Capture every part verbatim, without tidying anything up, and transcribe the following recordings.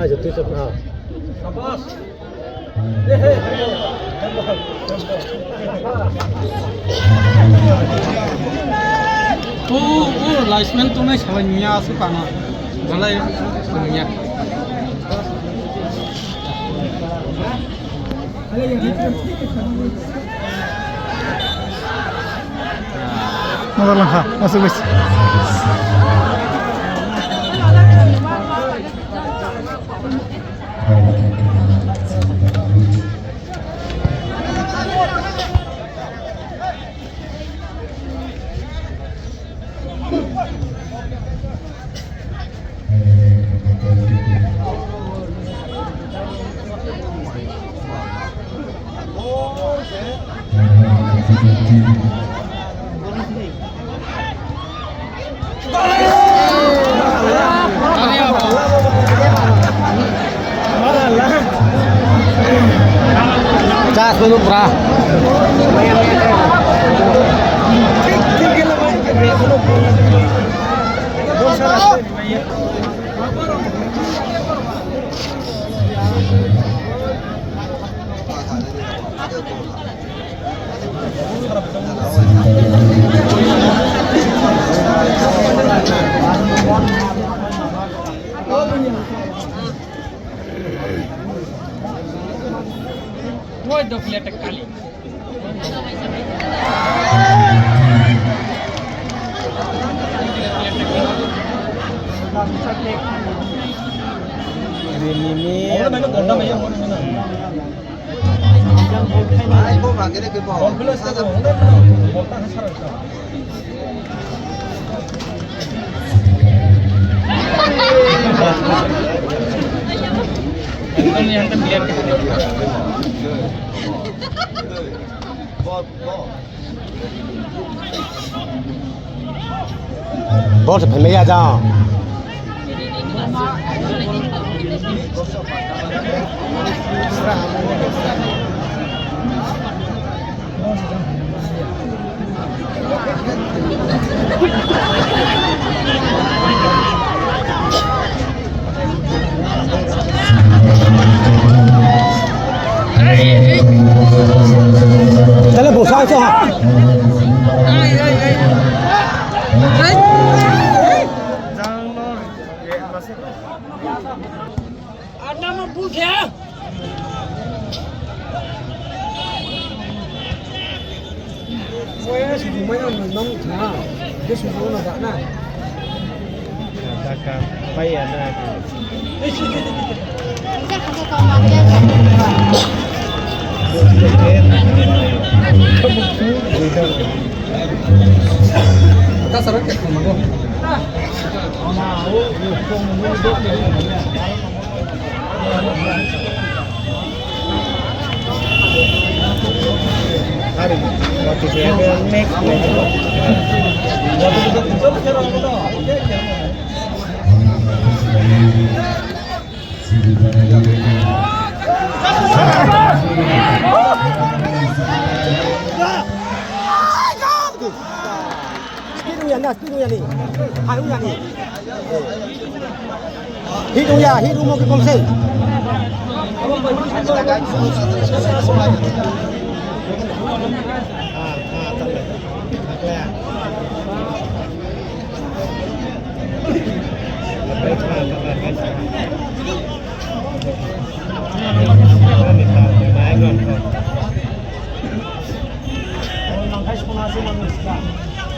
Ah, jatuh sab na. O, o, linesman tongnai salai nuya aswk kana. Jalai nuya. Motor langkha, aswk bai. Chas menu pra. Woi, dok lihat kali. Bol se phaimaya jang. Dale, bosang sa. Adama bul khe. Oya suju mai ang nang tha. Ke suju na da na. Taka paya na. Ka sarang ke kama go. Speed wngya na, speed wngya ni. Hai wngya ni. Hit wngya, hit wngmo khe kom se.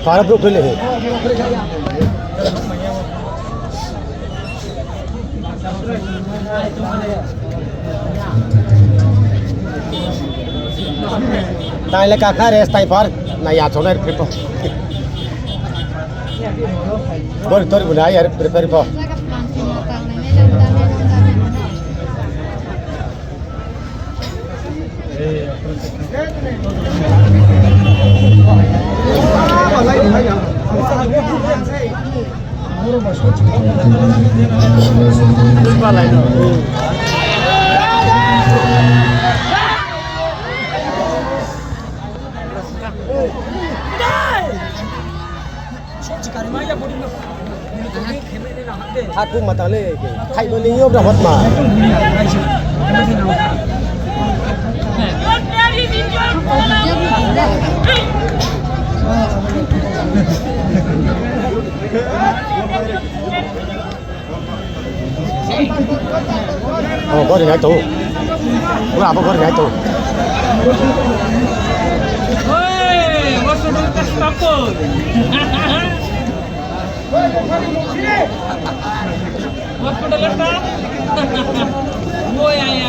Para bro kene he. Taile kakna rest time par na ya chonai ripri po. Bor tor buna ya ripri po. Haku matale khai mani yobra hotma. Oh, gori ngai to. Pura apa gori ngai to. Oi, wasu dulu kasih tampol. Hospital apa? Oh ya ya.